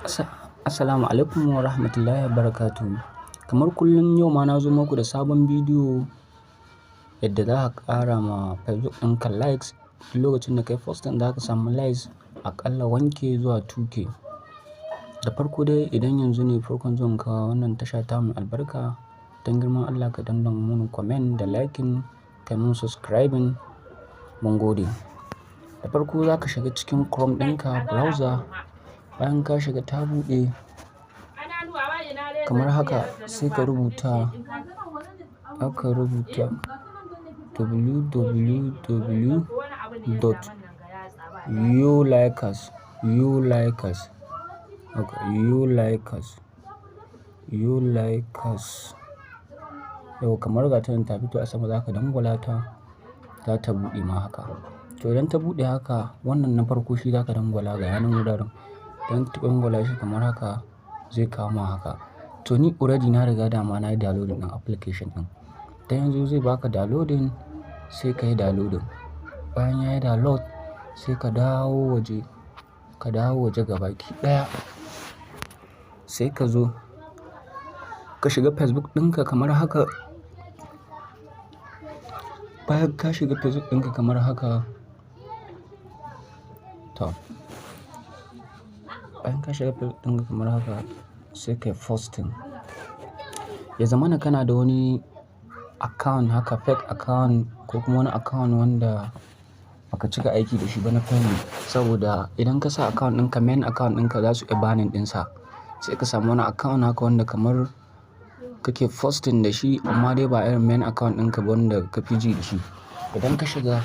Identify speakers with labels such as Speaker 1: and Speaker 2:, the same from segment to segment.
Speaker 1: Assalamu alaikum wa rahmatullahi wa barakatuhu. Kamar kullum, yau ma na zo muku da sabon bidiyo yadda za ka ƙara ma Facebook ɗinka likes. Duk lokacin da ka yi posting, za ka samu likes aƙalla 1K zuwa 2K. Da farko dai, idan yanzu ne farkon zuwan ka wannan tasha ta mai albarka, don girman Allah ka danna mun comment da liking, kai mun subscribing, mun gode. Da farko za ka shiga cikin Chrome ɗinka, browser. Bayan ka shiga, ta buɗe kamar haka, sai ka rubuta, aka rubuta www.youlikers youlikers haka, youlikers youlikers. Yau kamar ga ta nan ta fito a sama, za ka dangwala ta, za ta buɗe ma haka. To, idan ta buɗe haka, wannan na farko shi za ka dangwala, ga yanan wuraren. Idan ka dangwala shi kamar haka, zai kawo ma haka. To, ni already na riga dama na yi downloading ɗin application ɗin. Dan yanzu zai baka downloading, sai ka yi downloading. Bayan ya yi download, sai ka dawo waje, ka dawo waje gabaki ɗaya. Sai ka zo ka shiga Facebook ɗinka kamar haka. Bayan ka shiga Facebook ɗinka kamar haka, to, bayan ka shiga Facebook ɗinka kamar haka, sai ka yi posting. Ya zamana kana da wani account haka, fake account ko kuma wani account wanda baka cika aiki da shi ba na Facebook. Saboda idan ka sa account ɗinka, main account ɗinka, za su iya banning ɗinsa. Sai ka samu wani account haka wanda kamar kake posting da shi, amma dai ba irin main account ɗinka ba wanda ka fi ji da shi. Idan ka shiga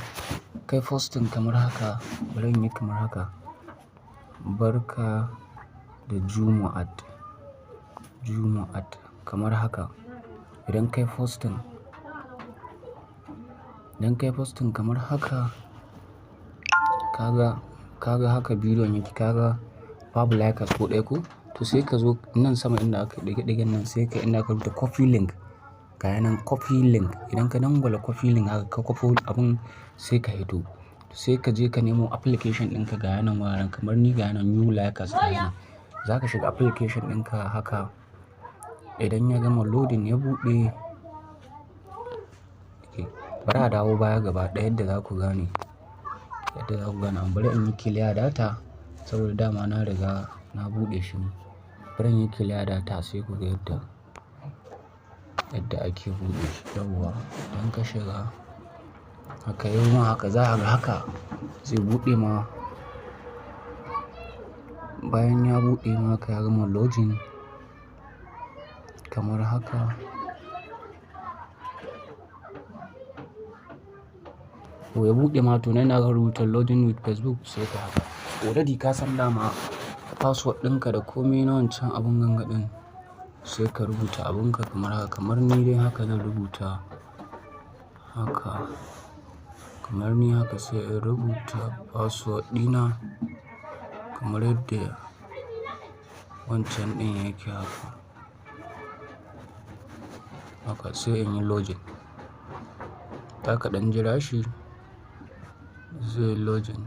Speaker 1: kai posting kamar haka, bari in yi kamar haka. Barka da Juma'at, Juma'at kamar haka. Idan kai posting kamar haka, ka ga haka bidiyon yake, ka ga babu likers ko ɗaya ko? To, sai ka zo nan sama inda aka ɗige ɗigen nan, sai ka inda aka rubuta copy link. Ga yanan copy link. Idan ka dangwala copy link haka, ka kwafo abun, sai ka hito. Sai ka je ka nemo application ɗinka, ga yanan wuraren, kamar ni ga yanan new likers, ga yanan. Za ka shiga application ɗinka haka. Idan ya gama loading, ya buɗe. Okay, bari a dawo baya gaba ɗaya yadda za ku gane. Yadda za ku gane. Amma bari in yi clear data saboda dama na riga na buɗe shi ne. Bari in yi clear data sai ku ga yadda ake buɗe shi. Yauwa, idan ka shiga haka, yau ma haka za ka ga haka zai buɗe ma. Bayan ya buɗe maka, ya gama loading kamar haka. To, ya buɗe ma, to nan aka rubuta "login with Facebook", sai ka haka. Already ka san dama password ɗinka da kome na wancan abun gangaɗin. Sai ka rubuta abunka kamar haka. Kamar ni dai haka zan rubuta haka. Kamar ni haka, sai in rubuta password ɗina kamar yadda wancan ɗin yake haka. Haka, sai in yi login. Zaka ɗan jira shi zai login.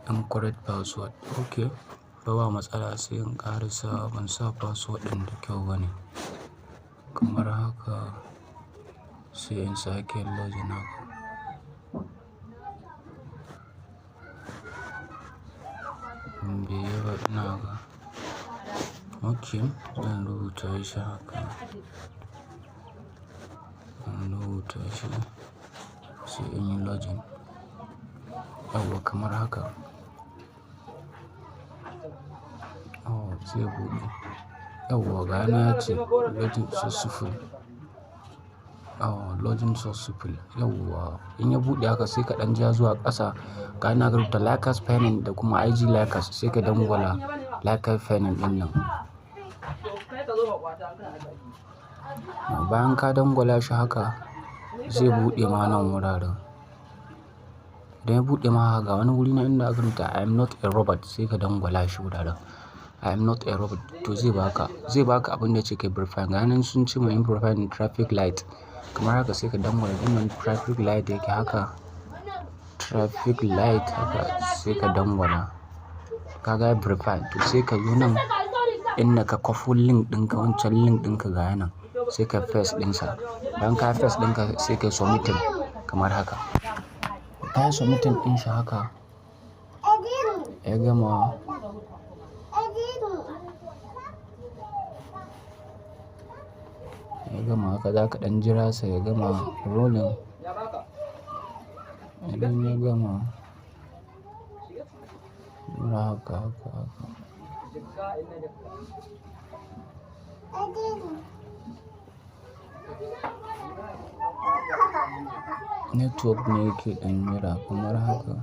Speaker 1: Incorrect password. Okay, ba matsala, sai in ƙara sa, ban sa password ɗin da kyau ba ne. Kamar haka, sai in sake login haka. Bai yi ba ina ga. Okay, zan rubuta shi haka. Zan rubuta shi sai in yi login. Yauwa, kamar haka. Oh, zai buɗe. Yauwa, ga yana yace login successful. Oh, login successful. Yauwa, in ya buɗe haka, sai ka ɗan ja zuwa ƙasa. Ga yana aka rubuta likers pending da kuma IG likers, sai ka dangwala likers pending ɗin nan. Bayan ka dangwala shi haka, zai buɗe ma nan wuraren. Idan ya buɗe ma haka, ga wani wuri nan inda aka rubuta "I am not a robot", sai ka dangwala shi wuraren. "I am not a robot", to zai baka abin da yake verify. Ga yanan sun ce mun verify traffic light. Kamar haka, sai ka dangwala wannan traffic light yake haka. Traffic light haka, sai ka dangwala. Ka ga ya verify. To sai ka zo nan inda ka kwafo link ɗinka, wancan link ɗinka ga ya nan, sai ka paste ɗinsa. Bayan ka paste ɗinka, sai ka yi submitting kamar haka. Ka yi submitting ɗin shi haka, ya gama. Ya gama haka, za ka ɗan jira sai ya gama rolling. Idan ya gama, jira haka, haka, haka. Network ne yake ɗan jira kamar haka.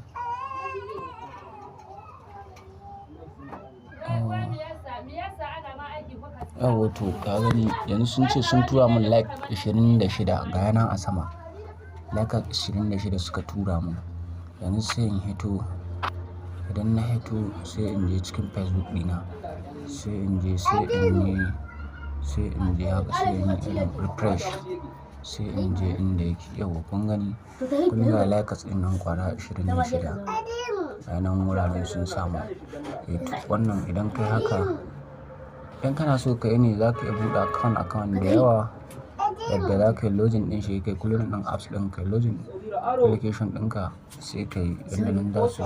Speaker 1: Yauwa to ka gani yanzu sun ce sun tura mun like 26, ga yanan a sama. Like 26 suka tura mun. Yanzu sai in hito. Idan na hito, sai in je cikin Facebook ɗina. Sai in je, sai in yi, sai in je haka, sai in yi irin refresh. Sai in je inda yake. Yauwa kun gani? Kun ga likes ɗin nan ƙwara 26. Ga nan wuraren sun samu. Eh to wannan idan kai haka, idan kana so ka yi ne, za ka iya buɗe account, account da yawa yadda za ka yi login ɗin shi, kai clone ɗin apps ɗin, kai login application ɗinka, sai ka yi dandanan za su.